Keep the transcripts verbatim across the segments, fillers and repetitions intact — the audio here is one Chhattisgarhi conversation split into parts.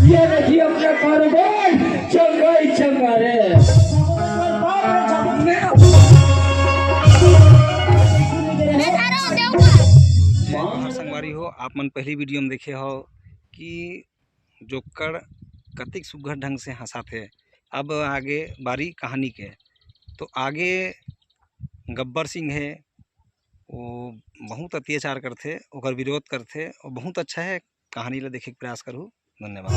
ये देखिए अपना कारोबार चंगा ही चंगा रे। संगवारी हो, आप मन पहली वीडियो में देखे हो कि जोक्कड़ कतिक सुग्घर ढंग से हंसाथे। अब आगे बारी कहानी के, तो आगे गब्बर सिंह हे, वो बहुत अत्याचार करथे, ओकर विरोध करथे, वो बहुत अच्छा हे। कहानी ला देखे के प्रयास करहू। धन्यवाद।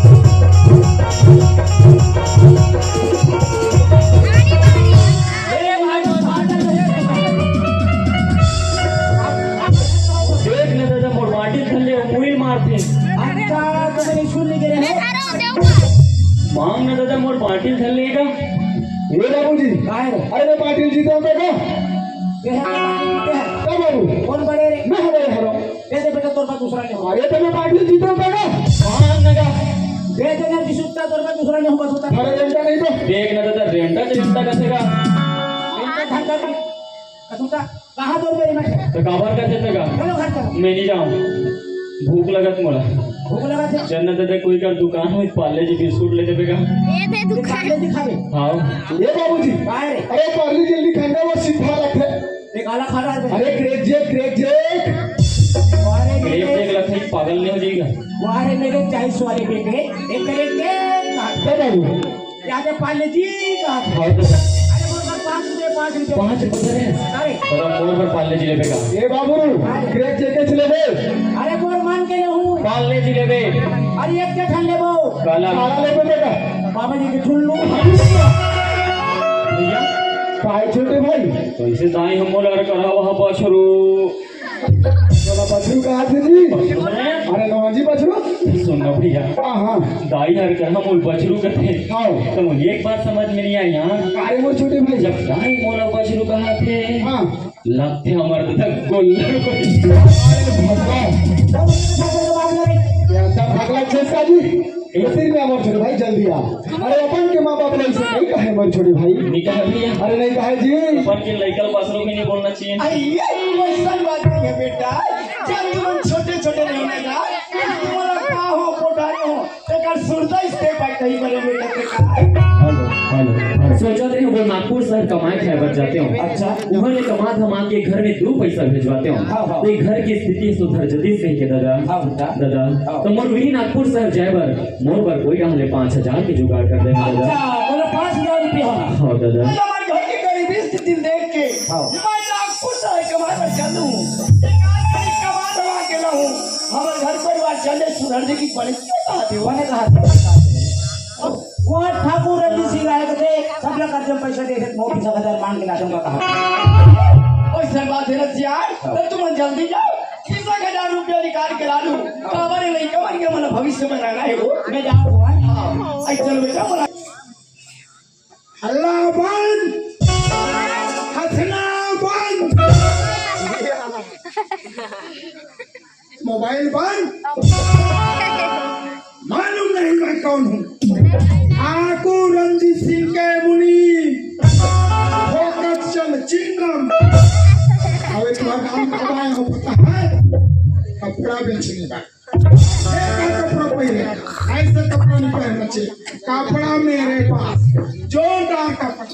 देख न दादा, मोर बांटी धर ले, मुड़ी मारथे। अच्छा, तो मेरे सुन नहीं दे रहे हैं। मांग न दादा, मोर बांटी धर ले का। ए बाबूजी। काय रे? अरे मैं बांटी जीता हूँ का? ये है बांटी जीते हैं। का बाबू? कौन बड़े रे? मैं हूँ बड़े हरो। दे दे बेटा, तोर पास दूसरा नहीं होगा। अरे तो मैं बांटी जीता हूँ का? मांग न का। दे दे ना, जिस उत्ता तोर पास दूसरा नहीं होगा, सुता। अरे रेंटा नहीं तो। देख न दादा, रेंटा तो रेंटा कैसे का? रेंटा धंधा भी। सुता। कहाँ दो रुपये में? तो काबर का देते का? चलो घर चलो। मैं नहीं जाऊँ, भूख लगत मोला। भूख लगत हे? चल न दादा, कोई कर दुकान में पार्ले जी बिस्कुट ले देबे का? ए बे दुकान। पार्ले जी खाबे? हाँ। ए बाबूजी। काय रे? अरे पार्ले जी नहीं खाना, वो सीधा रखे। ये काला खा रहा है बे। अरे ग्रेप जेक, ग्रेप जेक। अरे ग्रेप जेक लखे, पागल नहीं हो जाएगा? अरे मेरे चालीस वाले बेकरे, एक ग्रेप जेक। ए बाबू। यादे पार्ले जी का। हाँ तो। अरे मोर बर पाँच रुपये, पाँच रुपये। पाँच रुपये दे रहे हैं? अरे। बड़ा मोर बर पार्ले जी लेबे का। ए बाबू, ग्रेप जेके लेबे। अरे मोर मन के लेहूँ। पार्ले जी लेबे। अरे एक के ठन लेबो। काला। काला लेबे बेटा। बाबा जी के ठुल्लू। भैया। काय छोटे भाई? कैसे दाई हम मोला करावा बछरू। तोला बछरू कहा थे जी? बछरू है? अरे नौजी बछरू। सुन ना भैया। हाँ, हाँ। दाई हर कहा मोला बछरू कथे। हाँ। तो मुझे एक बात समझ में नहीं आई यार। अरे वो छोटे भाई। जब दाई मोला बछरू कहा थे, हाँ। लगथे हमर तक गोल्लर बछरू। अरे भगवान। एकदम भगला चेष्टा जी। इसी में हमर छोटे भाई जल्दी आ। अरे अपन के माँ बाप ने इसे नहीं कहे मोर छोटे भाई। नहीं कहा भैया। अरे नहीं कहे जी। अपन के लइका बछरू भी नहीं बोलना चाहिए। अरे ये वैसन बात नहीं है बेटा। जब तुम छोटे छोटे नहीं ना, तुम लोग का हो, कोठारे हो, तेकर सुरता इस पे भाई कहीं बड़े बेटा के का। Hello, hello, hello. सोचत रहे वो नागपुर शहर कमाए खाए बर जाते हो। अच्छा। उहाँ ले कमा धमा के घर में दो पैसा भेजवाते हो। हाँ, हाँ। तो ये घर की स्थिति सुधर जदी कही के दादा। हाँ, बेटा। दादा, हाँ। तो मोर वही नागपुर शहर जाए बर मोर बर कोई डाहन ले पाँच हजार के जुगाड़ कर दे दादा। अच्छा, बोले पाँच हजार रुपया होना। हाँ दादा। तो हमारे घर की गरीबी स्थिति देख के हाँ। मैं नागपुर शहर कमाए बर चलूँ। कमा धमा के लाऊँ। हमारे घर परिवार चले सुधर जी की बड़ी बात है। मैंने कहा था। वहाँ ठाकुर रंजीत सिंह आए थे, सब लोग कर्ज में पैसा दे थे, मोटी सा हजार मांग के लाऊंगा कहा। ओए सरवा धीरज यार, तो तुम जल्दी जाओ, तीस एक हजार रुपया निकाल के ला लूं। काबर नहीं, कबर के मन भविष्य में रहना है वो। मैं जाऊँ भगवान। हाँ, ऐसे चलो बेटा, बोला। हल्ला बंद, हंसना बंद। मोबाइल बंद। मालूम नहीं मैं कौन हूँ। ठाकुर रंजीत सिंह के मुनि, फोकस चंद चिंगम। अब एक बार हम कब आए हो पता है? कपड़ा बेचने का। ऐसा कपड़ा पहने, ऐसा कपड़ा नहीं पहनना चाहिए। कपड़ा मेरे पास, जोरदार कपड़ा।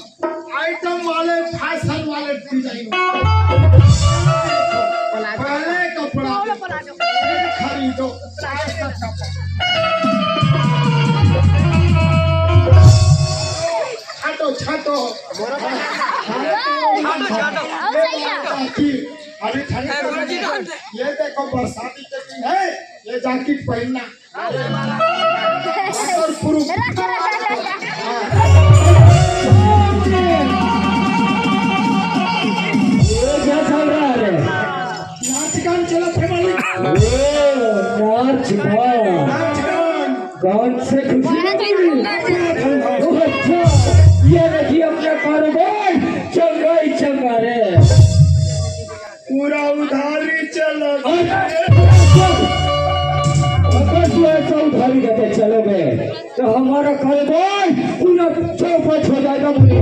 आइटम वाले, फैशन वाले डिजाइन। पहले कपड़ा खरीदो, चाहे सस्ता कपड़ा। छाटो, छाटो। अभी ठंड, ये देखो बरसाती के दिन है, ये जैकेट पहनना। और पुरुष। ये क्या चल रहा है? नाच गान चलत है मालिक। ओ, नाच गान। नाच गान। गान से खुशी मिली। ओ, अच्छा, ये देखिए अपना कारोबार चंगा ही चंगा रे। पूरा उधारी चलत। अच्छा, अगर तू ऐसा उधारी देके चलोगे, तो हमारा कारोबार पूरा चौपट हो जाएगा, मुनि।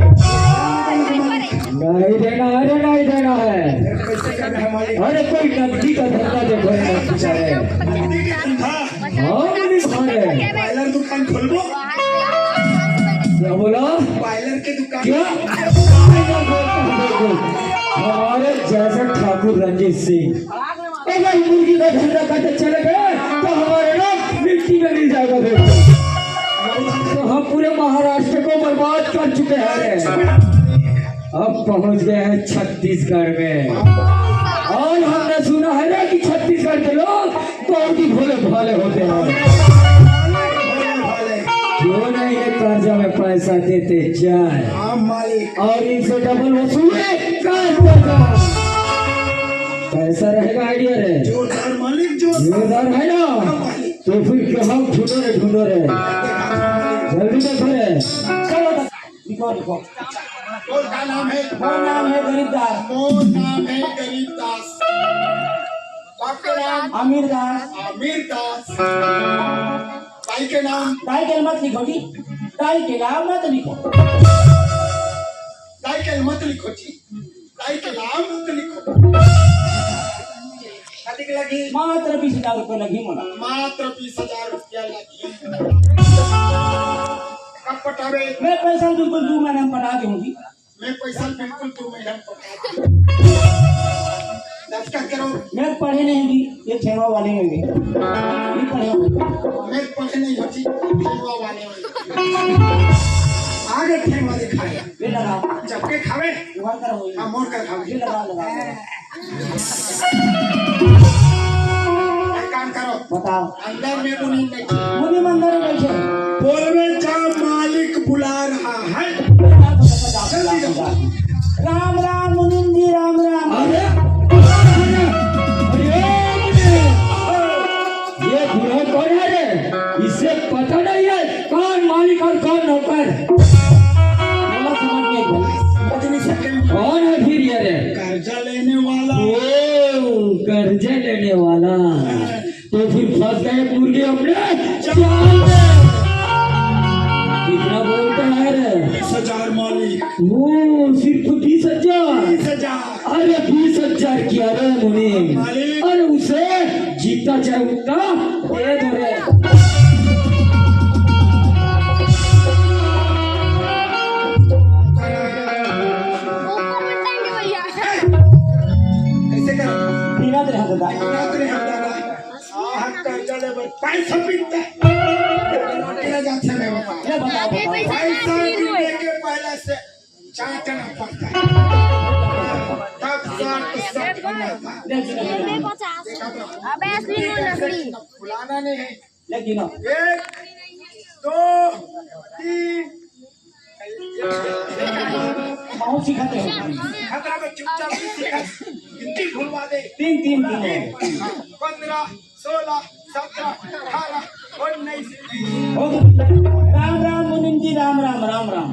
नहीं देना है, अरे नहीं देना है। अरे कोई नकदी का धंधा देखो, नकदी का है। हाँ, मुनीम, हाँ रे। बॉयलर दुकान खोलबो। क्या बोला? बॉयलर के दुकान। क्या? हमारे जैसे ठाकुर रणजीत सिंह अगर मुर्गी का धंधा करके चले गए तो हमारा नाम मिट्टी में मिल जाएगा बेटा। तो हम पूरे महाराष्ट्र को बर्बाद कर चुके हैं। अब पहुंच गए हैं छत्तीसगढ़ में। और हमने सुना है ना कि छत्तीसगढ़ के लोग बहुत ही भोले भाले होते हैं। क्यों ना ये कर्जा में पैसा देते जाए हाँ, मालिक। और इनसे डबल वसूली करते जाए। कैसा रहेगा आइडिया रे? जोरदार मालिक, जोरदार। जोरदार है ना? हाँ, मालिक। तो फिर क्या हम ढूंढो रे, ढूंढो रे। जल्दी देखो रे। चलो, लिखो, लिखो। मोर का नाम है? मोर नाम है गरीब दास। मोर नाम है गरीब दास। बाप के नाम? अमीर दास। अमीर दास। दाई के नाम? दाई के मत लिखो जी। दाई के नाम मत लिखो। दाई के मत लिखो जी। दाई के नाम मत लिखो। कतिक लगी? मात्र बीस हजार रुपये लगी मोला। मात्र बीस हजार रुपया लगी। कब पटावे? मैं पैसा बिल्कुल दो महीने में पटा दूंगी। मैं पैसा बिल्कुल दो महीने में पटा दूंगी। दस का करो। मैं पढ़े नहीं भी, ये ठेवा वाले में भी। नहीं पढ़े। मैं पढ़े नहीं होती, ठेवा वाले में। आगे ठेवा दिखाए। ये लगाओ। जबके खावे। वहाँ करो। हाँ, मोर का खावे। ये लगाओ, लगाओ, लगाओ। एक काम करो। बताओ। अंदर में मुनीम बैठे। मुनीम अंदर में बैठे। बोलबे जा, मालिक बुला रहा है। जल्दी जाओ। राम राम मुनीम जी, राम राम। अरे, अरे, ये बूढ़ा कौन है रे? इसे पता नहीं है कौन मालिक और कौन नौकर। बोला समझ में बोला। समझ नहीं सके। कौन है फिर ये रे? कर्जा लेने वाला। ओ, कर्जा लेने वाला। तो फिर फंस गए मुर्गे अपने जाल में। कितना बोलता है रे? बीस हजार मालिक। ओ, सिर्फ बीस हजार? बीस हजार। अरे बीस हजार किया रे मुनीम। मालिक। अरे उसे जितना चाहे उतना दे दो रे। कैसे कर? बिना दे हम दादा। बिना दे हम दादा। आह, कर्जा ले भाई, पैसा पीता। रोटी ना जाते रे बाबा। ये बताओ, बताओ। पैसा पीने के पहले से चाटना पड़ता है। तब साठ सत्तर आता है। अबे असली बोल, असली। फुलाना नहीं है। लेकिन एक, दो, तीन। बहुत सिखाते हैं। खतरा में चुपचाप से सीखा। गिनती भुलवा दे। तीन, तीन, तीन। पंद्रह, सोलह, सत्रह, अठारह, उन्नीस। हो गया। राम राम मुनीम जी, राम राम, राम राम।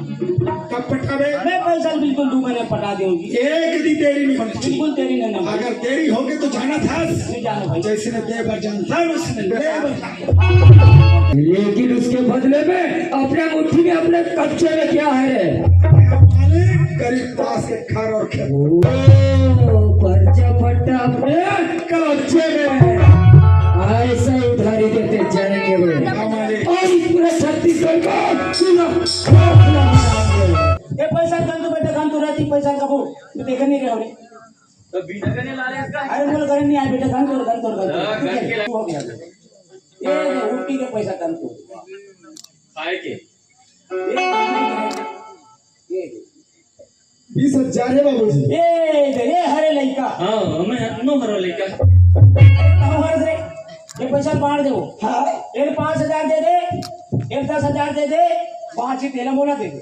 कब पटावे? मैं पैसा बिल्कुल दो महीने पटा दूंगी। एक दिन देरी नहीं होनी चाहिए। बिल्कुल देरी नहीं होनी। अगर देरी होगी तो जाना था। नहीं जाना भाई। जैसे ने दे बर जानता है, उसने ले बर। लेकिन उसके बदले में अपने मुट्ठी में, अपने कब्जे में क्या है रे? मालिक, गरीब दास के घर और खेत। ओ, पर्चा पट्टा अपने कब्जे में। ऐसा उधारी देते जाएंगे रे। हाँ, मालिक। और इस पूरे छत्तीसगढ़ को पूरा खोखला बनाएंगे। ये पैसा कम तो बेटा, कम तो रहती पैसा का वो, तो देखा नहीं रहे। तो बीजा का नहीं ला रहे इसका? अरे बोल, घर नहीं आए बेटा, घर तोड़, घर तोड़, घर तोड़। हाँ, घर के तू हो गया। ये ले, उल्टी के पैसा कम तोड़। काय के? ये, ये, ये। बीस हजार है बाबूजी। ये दे, ये हरे लइका। हाँ, हमें नो हरे लइका। अरे, कहाँ हरे रे? ये पैसा बांट दे वो। हाँ। एक पाँच हजार दे दे, एक दस हजार दे दे, पाँच ही तेला मोला दे दे।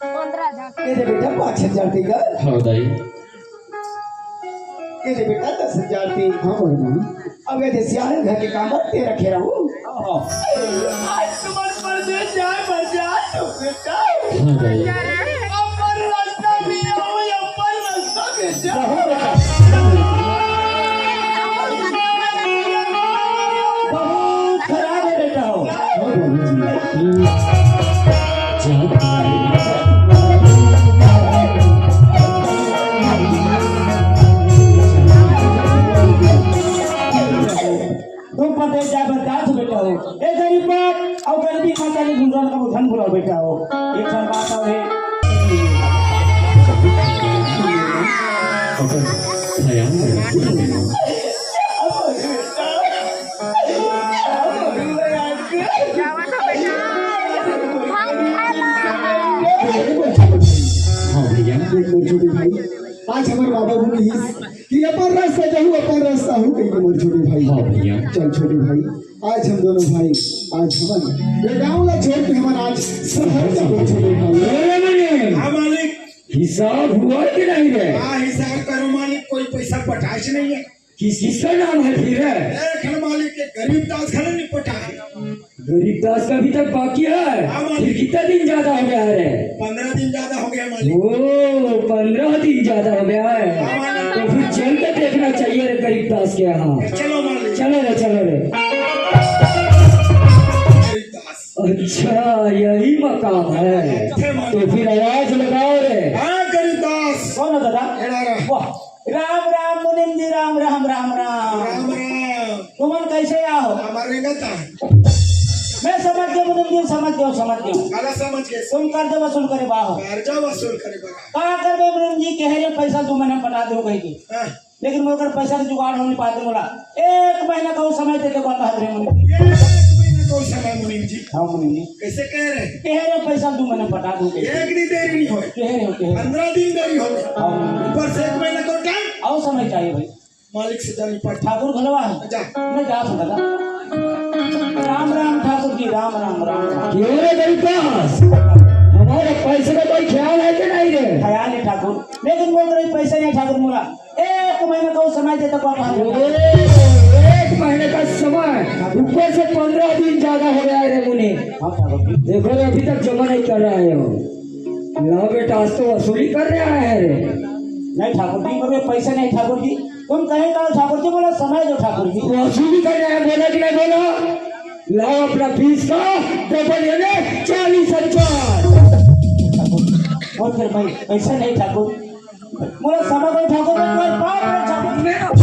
पंद्रह हजार। ये दे बेटा, पाँच हजार देगा। हाँ, दाई। ये दे बेटा, दस हजार दे। हाँ, भाई, हाँ। अब ये दे सियार घर के काम पर तेरा खेरा हूँ। हाँ। आज तुम्हारे परदेस जाए, मर जाए, तो बेटा। हाँ, दाई। अब पर रास्ता नहीं आवे, अब पर रास्ता नहीं जावे। बहुत खराब है बेटा हो। बर्दाश्त हो बेटा हो। ए गरीब बाप, अउ गरीबी माता के गुणगान का धन भुलाओ बेटा हो। एक ठन बात अउ हे। हाँ भैया। देख मोर छोटे भाई, आज हमर बाबा बोलिस कि अपन रास्ता जाहू, अपन रास्ता हो, कहिके मोर छोटे भाई। हाँ भैया। चल छोटे भाई, आज हम दोनों भाई, आज हमन ये गांव ला छोड़ के हमन आज शहर जाबो छोटे भाई। अरे मने, हाँ मालिक। हिसाब हुआ कि नहीं रे? हाँ, हिसाब करो मालिक, कोई पैसा पटाइस नहीं है। किस, किसका नाम है फिर? ए, खन मालिक के गरीब दास खन नहीं पटा है। गरीब दास का अभी तक बाकी है? हाँ, मालिक। फिर कितना दिन ज्यादा हो गया है रे? पन्द्रह दिन ज्यादा हो गया मालिक। ओ, पन्द्रह दिन ज्यादा हो गया है। हाँ, मालिक। तो फिर चल के देखना चाहिए रे गरीब दास के यहाँ। चलो मालिक। चलो रे, चलो रे। गरीब दास। अच्छा, यही मकाम है। थे मालिक। तो फिर आवाज लगाओ रे। हाँ, गरीब दास। कौन है दादा? एड़ा रहा। वाह। राम राम मुनिम जी, राम राम, राम राम। राम राम। तुमन कैसे आहो? हमारे गता। मैं समझ गया मुनिम जी, समझ गया, समझ गया। काला समझ गए? तुम कर्जा वसूल करे बाहो। कर्जा वसूल करे बा। का करबे मुनिम जी, कहे रे पैसा दू महीना पटा दो कहिके। हाँ। लेकिन मोर कर पैसा के जुगाड़ हो नहीं पाते मोला। एक महीना का समय दे दे बता दे मुनिम जी। एक महीना का समय मुनिम जी। हाँ मुनिम जी। कैसे कह रहे? कहे रे पैसा दू महीना पटा दो कहिके। एक दिन देरी नहीं हो। कहे रे, कहे रे। पन्द्रह दिन देरी हो। हाँ मुनिम जी। ऊपर से एक महीना का टाइम। अउ समय चाहिए भाई। मालिक से जानी पड़। ठाकुर घलवा है। जा। मैं जा सकता। राम राम ठाकुर जी, राम राम, राम राम। क्यों रे गरीब दास? हमारे पैसे का कोई ख्याल है कि नहीं रे? ख्याल है ठाकुर, लेकिन मोर करा पैसा नहीं ठाकुर मोला। एक महीना का समय दे तक वापस। ओ, एक महीने का समय, ऊपर से पन्द्रह दिन ज्यादा हो गया है रे मुनि। हाँ ठाकुर जी। देखो रे, अभी तक जमा नहीं कर रहा है वो। ला बेटा, आज तो वसूली कर रहा है रे। नहीं ठाकुर जी, मेरे पैसे नहीं ठाकुर जी। तुम कहे का ठाकुर जी, बोला समय दो ठाकुर जी। वसूली कर रहा है, बोला कि नहीं बोला? लाओ अपना फीस का डबल, यानी चालीस हजार। और फिर भाई पैसे नहीं ठाकुर, बोला समय दो ठाकुर, मैं तुम्हारे पाँव पड़े ठाकुर।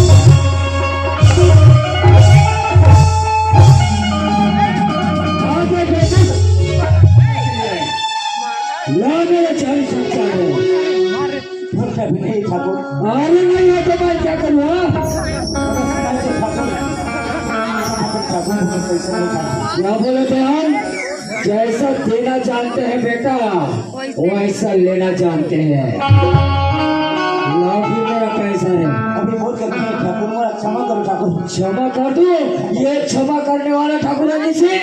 ला मेरा चालीस हजार है। फर्क अभी नहीं ठाकुर। अरे नहीं हो तो मैं क्या करूँगा? ठाकुर, ठाकुर, ठाकुर, पैसा नहीं ठाकुर। क्या बोले थे हम? जैसा देना जानते हैं बेटा, वैसा लेना जानते हैं। लाओ भी मेरा पैसा है। अभी बहुत गलती है ठाकुर, मोला क्षमा करो ठाकुर। क्षमा कर दूं? ये क्षमा करने वाला ठाकुर है किसी?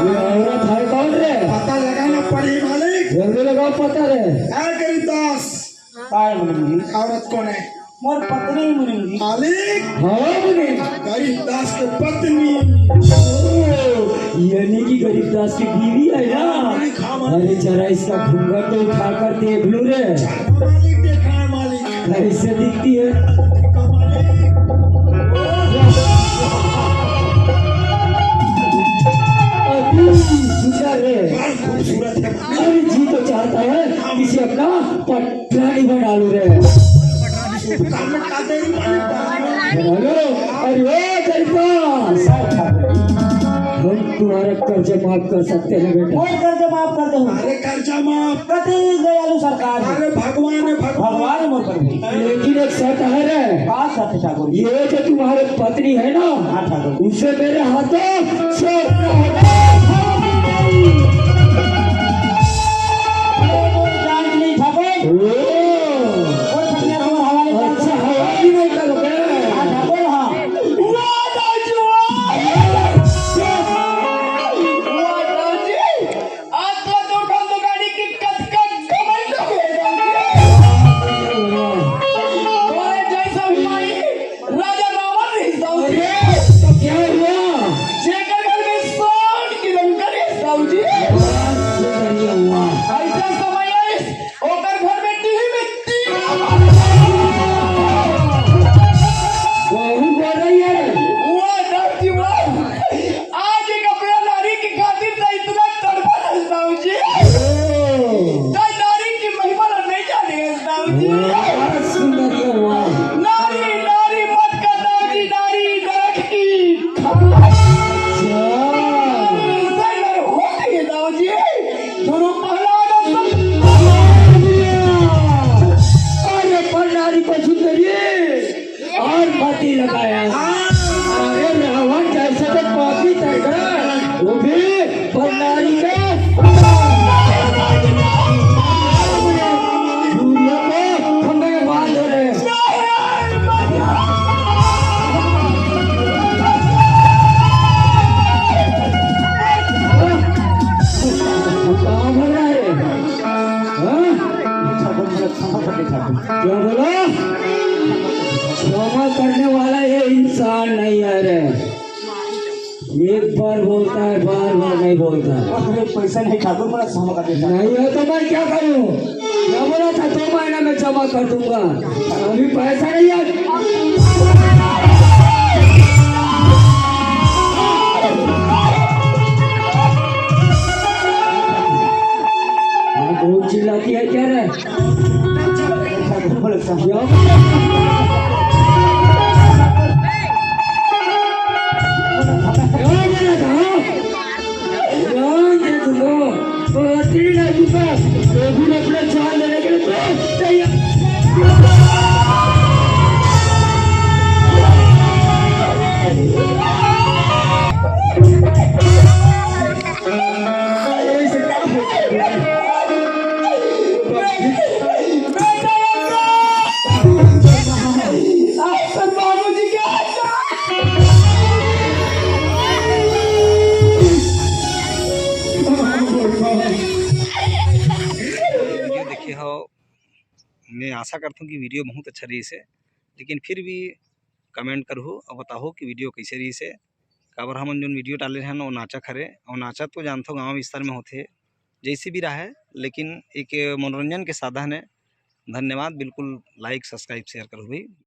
ये औरत है कौन रे? पता लगाना पड़ी मालिक। जल्दी लगाओ पता रे। ए गरीब दास। काय मुनि जी? औरत कौन है? मोर पत्नी मुनि जी। मालिक। हाँ मुनि। गरीब दास के पत्नी। ओ, यानी कि गरीब दास की बीवी है ना? मालिक, हाँ, मालिक। अरे जरा इसका घूंघट तो उठा कर देख लो रे। मालिक देखा है मालिक। कैसे दिखती है? मालिक। अति सुंदर है। बहुत खूबसूरत है। अरे जी तो चाहता है किसी अपना पट रानी बना लू रे। काम में का देरी मालिक? हेलो, अरे ओ गरीबा, हम तुम्हारा कर्जा माफ कर सकते हैं बेटा। और कर्जा माफ कर दो। अरे कर्जा माफ। कति दयालु सरकार है। अरे भगवान है, भगवान। भगवान है मोर प्रभु। लेकिन एक शर्त है रे। का शर्त ठाकुर जी? ये जो तुम्हारे पत्नी है ना, हाँ ठाकुर। उसे मेरे हाथों से अपना हटा। अरे, वो जान नहीं ठाकुर। ओ। वो पत्नी तुम्हारे हवाले कर अच्छा, दो। हवाले नहीं करोगे? हाँ ठाकुर, हाँ। वाह दाजी, वाह। वाह दाजी। आज तो दो ठन दुकानी की कचकच घमंड हो गए दाजी। अरे जैसा भी माई, राजा रावण नहीं था। अरे, तो क्या हुआ? जेकर घर में सोन के क्या बोला? क्षमा करने वाला ये इंसान नहीं है रे। एक बार बोलता है, बार बार नहीं बोलता है। अरे पैसा नहीं ठाकुर, बड़ा क्षमा कर देता। नहीं है तो मैं क्या करूं? क्या बोला था, दो महीना में जमा कर दूंगा। अभी पैसा नहीं है। बहुत चिल्लाती है क्या रे? वीडियो देखे हो, मैं आशा करता हूँ कि वीडियो बहुत अच्छा रही से, लेकिन फिर भी कमेंट करहु और बताहु कि वीडियो कैसे रही से। काबर हमन जोन वीडियो डाले हन वो नाचा खरे, और नाचा तो जानथो गाँव विस्तार में होथे, जैसे भी रहे, लेकिन एक मनोरंजन के साधन है। धन्यवाद। बिल्कुल लाइक, सब्सक्राइब, शेयर करहु भाई।